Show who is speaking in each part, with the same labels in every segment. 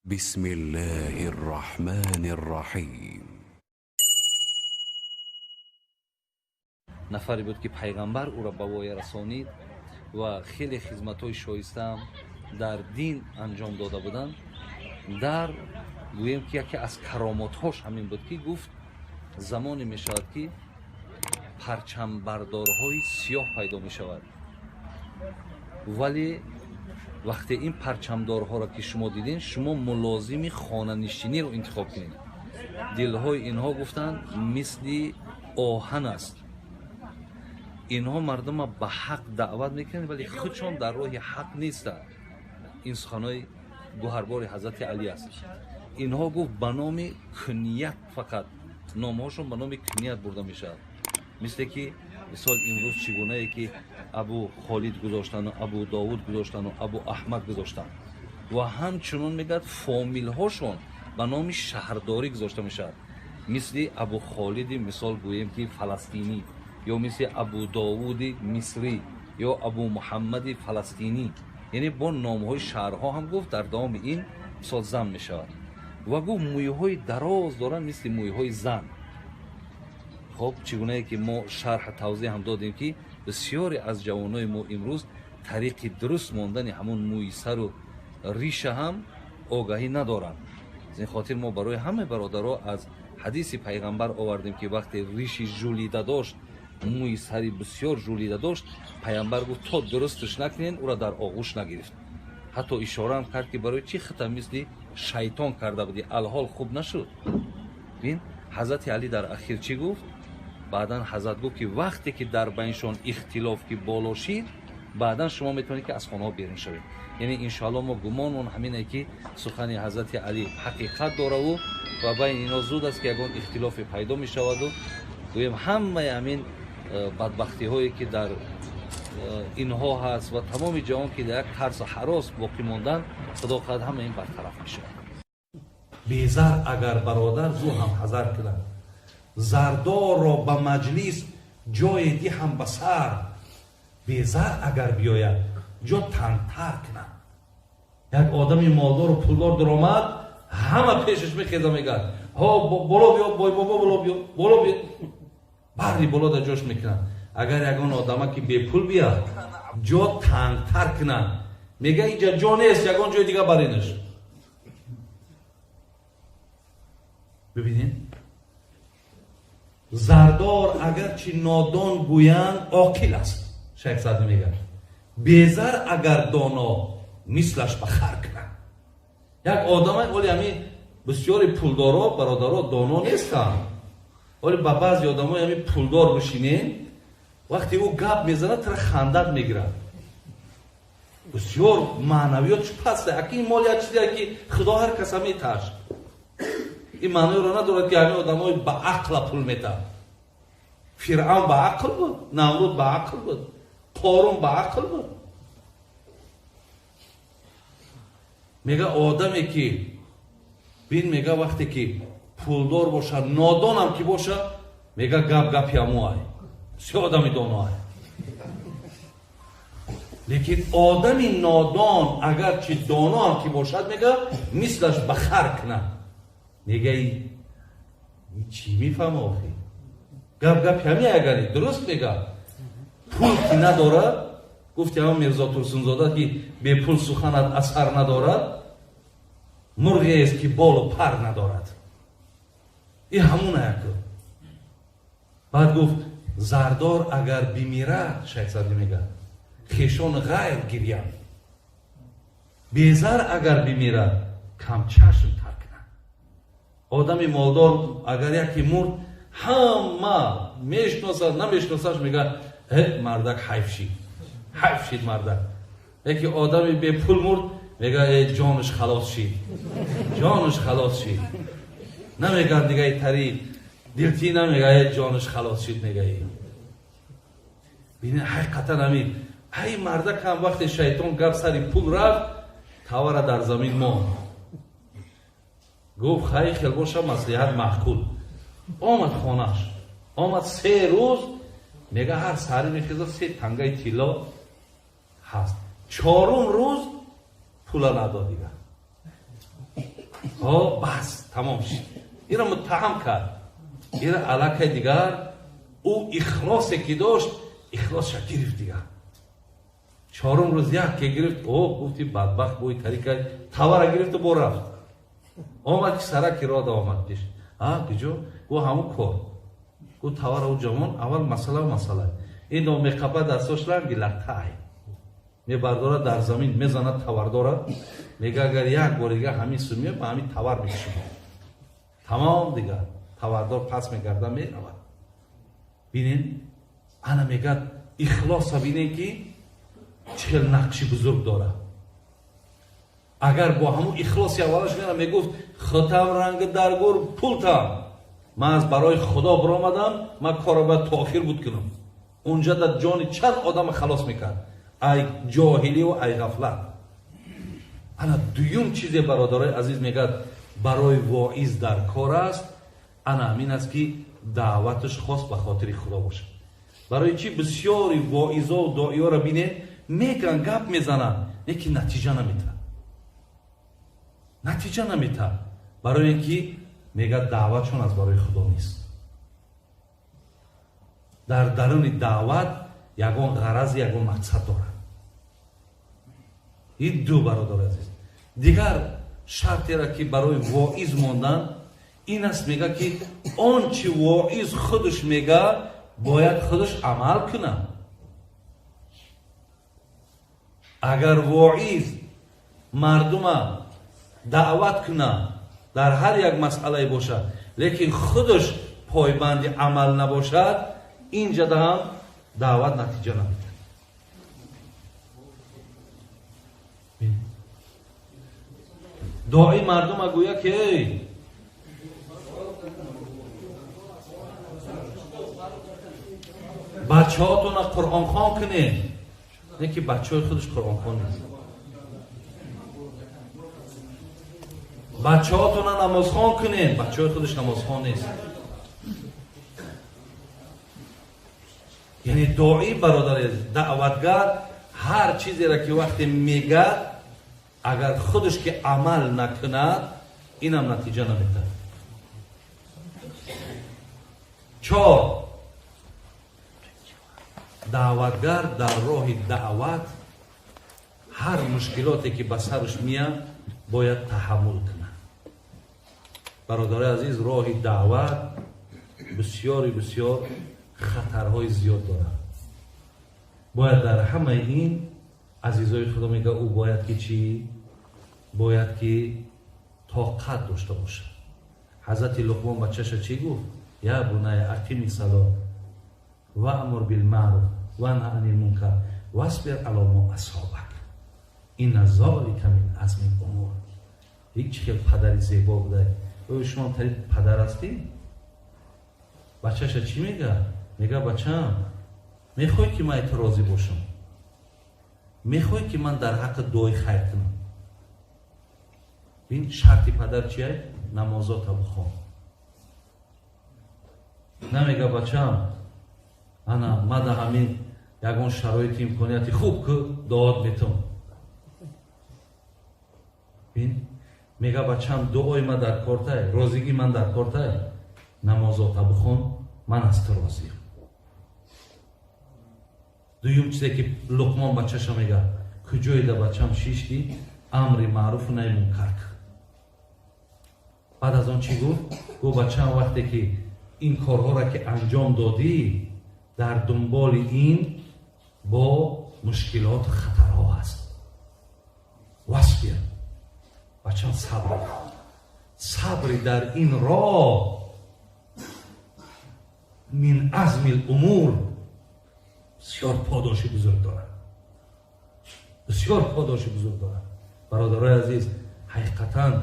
Speaker 1: بسم الله الرحمن الرحيم.
Speaker 2: Нафаре буд, ки пайғамбар ӯро ба воя расонид ва хеле хизматҳои шоистаам дар дин анҷом дода буданд. Дар гӯем, ки яке аз каромотҳош ҳамин буд, ки гуфт: замоне мешавад, ки парчамбардорҳои сиёҳ пайдо мешавад, вале вақте ин парчамдорҳоро ки шумо дидем, шумо мулозими хонанишиниро интихоб кунед. Дилҳои инҳо, гуфтанд, мисли оҳан аст. Инҳо мардума ба ҳақ даъват мекунанд, вале худшон дар роҳи ҳақ нестанд. Ин суханҳои гӯҳарбори ҳазрати Алӣ аст. Инҳо, гуфт, ба номи куният, фақат номҳошон ба номи куният бурда мешавад, мисле ки мисол имрӯз чӣ гунае ки Абу Холид гузоштану Абу Довуд гузоштану Абу Аҳмад гузоштанд. Ва ҳамчунон, мегӯяд, фомилҳошон ба номи шаҳрдорӣ гузошта мешавад, мисли Абу Холиди, мисол гӯем, ки фаластинӣ, ё мисли Абу Довуди мисрӣ, ё Абу Муҳаммади фаластинӣ. Яъне бо номҳои шаҳрҳо ҳам, гуфт, дар давоми ин мисол зам мешавад. Ва гуфт, мӯйҳои дароз доранд, мисли мӯйҳои зан. Хоб, чӣ гунае ки мо шарҳ тавзеҳ ҳам додем, ки бисёре аз ҷавонои мо имрӯз тариқи дуруст мондани ҳамон мӯи сару риша ҳам огаҳӣ надоранд. Аз ин хотир мо барои ҳамаи бародаро аз ҳадиси пайғамбар овардем, ки вақте риши жулида дошт, мӯи сари бисёр жулида дошт, пайғамбар гуфт: то дурусташ накунен, ӯро дар оғӯш нагирифт. Ҳатто ишораам кард, ки барои чӣ хита мисли шайтон карда будӣ, алҳол хуб нашуд. Бин, ҳазрати Алӣ дар ахир чӣ гуфт? Баъдан ҳазрат гуфт, ки вақте ки дар байншон ихтилоф ки боло шид, баъдан шумо метавонед, ки аз хонаҳо берун шавед. Яъне, иншоалло, мо гумонмон ҳамине, ки сухани ҳазрати Алӣ ҳақиқат дораву ва байни ино зуд аст, ки ягон ихтилофе пайдо мешаваду, гӯем, ҳамаи ҳамин бадбахтиҳое, ки дар инҳо ҳаст ва тамоми ҷаҳон, ки дар як тарсу ҳарос боқӣ монданд, худо хоҳад, ҳама ин бартараф мешавад. Безар агар бародар зу ҳам ҳазар кунад, зардорро ба маҷлис ҷое диҳам ба сар, безар агар биёяд, ҷо тангтар кунад. Як одами молдору пулдор даромад, ҳама пешаш мехеза, мегӯяд: ҳо, боло биё, бойбобо, боло биё, боло биё. Барри боло дар ҷош мекунад. Агар ягон одама ки бепул биёд, ҷо тангтар кунад, мега: инҷа ҷо нест, ягон ҷои дига баринаш. Бибинед, зардор агарчи нодон гӯянд, оқил аст, Шайх Саъдӣ мегӯяд. Безар агар доно, мислаш ба хар кунад. Як одама оли ҳамин бисёри пулдоро, бародаро, доно нестанд. Оли ба баъзе одамои ҳамин пулдор бишинем, вақте ӯ гап мезанад, тара хандат мегирад. Бисёр маънавиётш паста. Аки ин мол як чизе, ки худо ҳар каса меташ, ин маъноеро надорад, ки ҳамин одамои ба ақла пул метаҳад. Фиръавн ба ақл буд, Намруд ба ақл буд, Қорун ба ақл буд. Мега, одаме ки бин, мега, вақте ки пулдор бошад, нодонам ки бошад, мега, гап гапи ҳамоай, бисёр одами доноай. Лекин одами нодон агарчи доноам ки бошад, мега, мислаш ба хар кунад. Мега, чӣ мефаҳма охи? Гап гапи ҳами агари дуруст мега, пул ки надорад, гуфти ҳамон Мирзо Турсунзода, ки бепул суханат асар надорад, мурғест, ки болу пар надорад. И ҳамуна яку. Баъд гуфт: зардор агар бимирад, Шайх Саъдӣ мега, хешон ғайр гирянд, безар агар бимирад, камчашм тар кунад. Одами молдор агар яке мурд, ҳама мешиносад, намешиносаш, мега: э, мардак ҳайф шид, ҳайф шид мардак. Яке одами бепул мурд, мега: э, ҷонаш халос шид, ҷонаш халос шид. Намеган дигаи тари дилтӣ намега: э, ҷонаш халос шид, мегаи. Бинед, ҳақиқатан ҳамин ай мардак ҳам вақте шайтон гап сари пул рафт, тавара дар замин монд. Гуфт: хай, хел боша, маслиҳат маъқул. Омад хонаш, омад, 3 рӯз, мега, ҳар саҳарӣ мехезад, се тангаи тилло ҳаст. Чорум рӯз пула надод дигар. Бас тамом шид. Ира муттаҳам кард. Ира аллакай дигар ӯ ихлосе ки дошт, ихлосша гирифт дигар. Чорум рӯз як ке гирифт, о гуфти бадбахт бои тарика тавара гирифту бо рафт. Омад ки сараки рода омад пеш. А куҷо? Гу ҳамун кор. Гу тавара ӯ ҷавон аввал масъала масъала. Ин меқапа дастош ранги латтай. Мебардорад дар замин, мезанад тавардора. Мега агар як бор дига ҳамин су меояд, ба ҳамин тавар мекушам. Тамом дигар. Тавардор пас мегарда меравад. Бинен, ана мегад ихлоса бинен ки чӣ хел нақши бузург дорад. Агар бо ҳамун ихлоси аввалаш мера мегуфт худам ранги дар гур пултам. Ман аз барои Худо биромадам, ман корро бояд то охир буд кунам. Унҷа дар ҷони чанд одама халос мекард. Ай ҷоҳилӣ ай ғафлат. Ана дуюм чизе бародарои азиз мегӯяд барои воиз дар кор аст, ана ҳамин аст ки даъваташ хос ба хотири Худо бошад. Барои чӣ бисёри воизо доиёро бинед, меган гап мезананд, лекин натиҷа наметавад. Натиҷа наметавад. Барои ин ки мегӯяд даъватшон аз барои Худо нест. Дар даруни даъват ягон ғараз, ягон мақсад дорад. Ин ду бародари азиз. Дигар шартера ки барои воиз мондан ин аст, мега ки он чи воиз худаш мега бояд худаш амал кунад. Агар воиз мардума даъват кунад дар ҳар як масъалае бошад, лекин худаш пойбанди амал набошад, инҷа ҳам даъват натиҷа намедиҳад. Дои мардума гӯя ки эй бачаҳотона Қуръонхон кунед, не ки бачаҳои худаш Қуръонхон нест. Бачаҳотона намозхон кунед, бачаҳои худаш намозхон нест. Яъне дои бародари даъватгар ҳар чизеро ки вақте мегӯяд, агар худаш ки амал накунад, инам натиҷа наметавад. Чор, даъватгар дар роҳи даъват ҳар мушкилоте ки ба сараш меяд бояд таҳаммул кунад. Бародари азиз, роҳи даъват бисёри бисёр хатарҳои зиёд дорад. Бояд дар ҳамаи ин азизои Худо мега ӯ бояд ки чӣ? Бояд ки тоқат дошта бошад. Ҳазрати Луқмон бачаша чӣ гуфт? Я буная ақими салот ваъмур билмаъруф ванҳа анил мункар васбир ало мо асобак инна золика мин азми умур. Ҳеҷ хел падари зебо будай. Оё шумо тари падар ҳастӣ? Бачаша чӣ мега? Мега бачам, мехоҳӣ ки ман ту розӣ бошам? Мехоҳӣ ки ман дар ҳаққи дуои хайр кунам? Бин, шарти падар чия? Намозота бихон. Намега бачам, ана мада ҳамин ягон шароити имконияти хуб ку дуот метум. Бин, мега бачам, дуои ман дар кортай, розигии ман дар кортай, намозота бихон, ман аз ту розиям. Дуюм чизе ки Луқмон бачаша мега, куҷоида бачам шишти, амри маъруфу наҳи мункар кун. Баъд аз он чӣ гуфт? Гуфт бачам, вақте ки ин корҳоро ки анҷом додӣ, дар дунболи ин бо мушкилоту хатарҳо ҳаст. Васбир, бачам, сабр. Сабри дар ин роҳ мин азми умур бисёр подоши бузург дорад. Бисёр подоши бузург дорад. Бародарои азиз, ҳақиқатан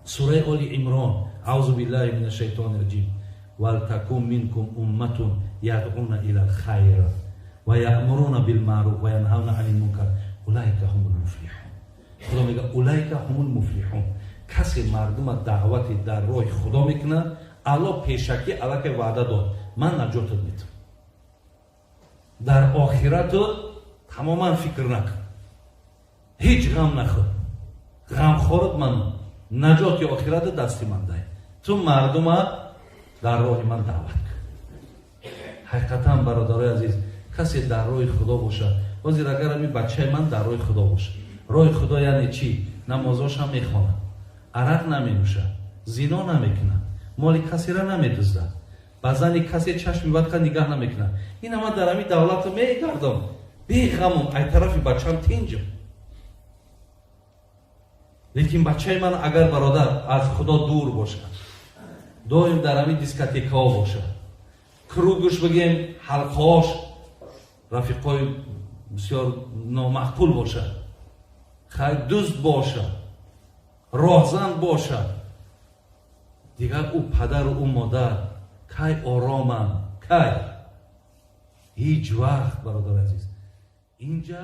Speaker 2: сураи Оли Имрон, аузу биллаҳи мина шайтони раҷим, валтакун минкум умматун ядъуна илал хайр ва яъмуруна билмаъруф ва янҳавна анил мункар улайка ҳумул муфлиҳун. Худо мегӯяд улайка ҳумул муфлиҳун. Касе мардума даъвати дар роҳи Худо мекунад, Аллоҳ пешакӣ аллакай ваъда дод, ман наҷотат метам. Дар охирату тамоман фикр накун, ҳеҷ ғам нахӯр, ғамхорат ман, Наҷоти охирата дасти ман дай, ту мардума дар роҳи ман даъват кун. Ҳақиқатан, бародарои азиз, касе дар роҳи Худо бошад, ҳозир агар ами бачаи ман дар роҳи Худо бошад, роҳи Худо яъне чӣ? Намозошам мехонад, арақ наменӯшад, зино намекунад, моли касеро намедуздад, ба зани касе чашми бадқа нигаҳ намекунад, ин ҳама дар ҳами давлату мегардам, беғамум, ай тарафи бачам тинҷам. Лекин бачаи ман агар, бародар, аз Худо дур бошад, доим дар ҳами дискотекаҳо бошад, круг уш, бигем, ҳалқаош рафиқҳои бисёр номаъқул бошад, хай, дузд бошад, роҳзан бошад, дигар ӯ падару ӯ модар кай ороманд? Кай? Ҳеҷ вақт, бародар азиз, инҷа.